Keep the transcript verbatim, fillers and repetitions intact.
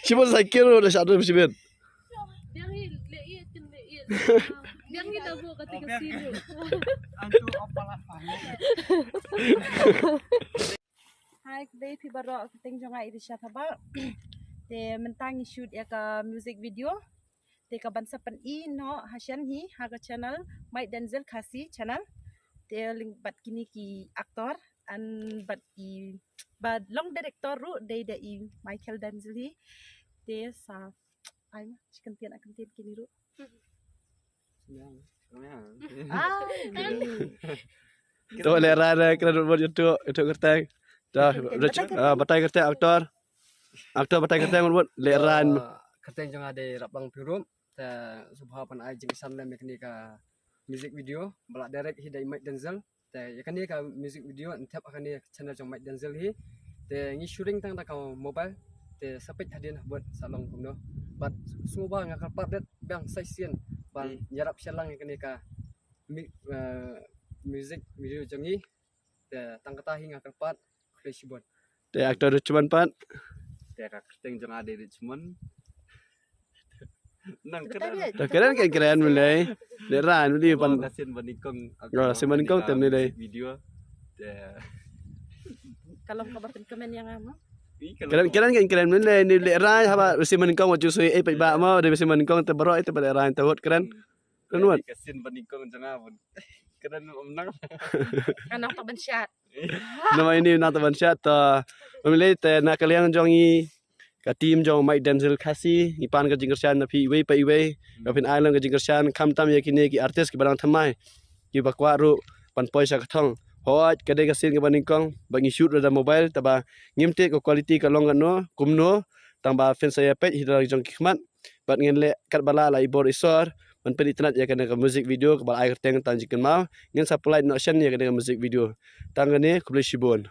Shibun sa kiro da shadu shibun. Biang hi le i tin le i. Biang hi da bu ka ti ka si lu. Hai, khublei phi baroh, ka kyrteng jong nga Irisha Thabah. Te mynta ngi shoot ïa ka music video. Te ka ban sa pyni noh ha shen hi ha ka channel Mike Denzel Khasi channel. Te lyngba bad kine ki actor and bad i ba long director ruh dei da i Michael Denzel hi. Te sa ai ma shi kyntien a kyntien kine ruh. Ah, to le ra ra kra ruh bot ïa to ïa to kyrteng. To batai kyrteng actor. Actor batai kyrteng bot le ra. Kyrteng jong nga dei Raplang Pyrup. Te sngewbha ban ai jingïasam lem ïa kane ka music video ba la direct hi da i Mike Denzel. Te ïa kane ka music video yn thep ha kane ka channel jong Mike Denzel hi. Te ngi shooting tang da ka mobile. Te sa peit hadien bad sa long kumno. Bad sngewbha nga kyrpad biang sa shisien ban ïarap share lang ïa kane ka music video jong ngi. Te tang kata hi nga kyrpad. Khublei shibun. Te actor Richmond pat. Te ka kyrteng jong nga dei Richmond. Nang kren. Te kren ke kren mlei. De ran mlei pan. Ka sien banyngkong. Yo, sien banyngkong te mlei. Video. Te ka long ka ba pynkomen ïa nga mo. Kren kren ke kren mlei ni le ran haba sien banyngkong wat ju sui ei peit ba mo de sien banyngkong te baroh ei te ba le ran te hot kren. Kren wat. Ka sien banyngkong jong nga bun. Kren um nang. Ka nang ta ban shat. Namar ine na ta ban shat ta. Pemilih te na ka liang jong i ka team jong Mike Denzel Khasi ngi pan ka jingkyrshan na phi iwei pa iwei. Ka phin ai lang ka jingkyrshan kham tam ïa kine ki artist ki ba dang thymmai ki ba kwah ruh ban poi sha ka thong. Hooid ka dei ka sien ka banyngkong ba ngi shoot da mobile taba ngim tip ka quality ka long kano kumno tang ba phin sa ïa peit hi da jong ki khmat. Bad ngin leh kat ba lah la i bor i sor ban pyni tnat ïa kane ka music video ka ba la ai kyrteng Tang Jingkynmaw. Ngin sa pynlait noh shen ïa kane ka music video. Tang kane khublei shibun.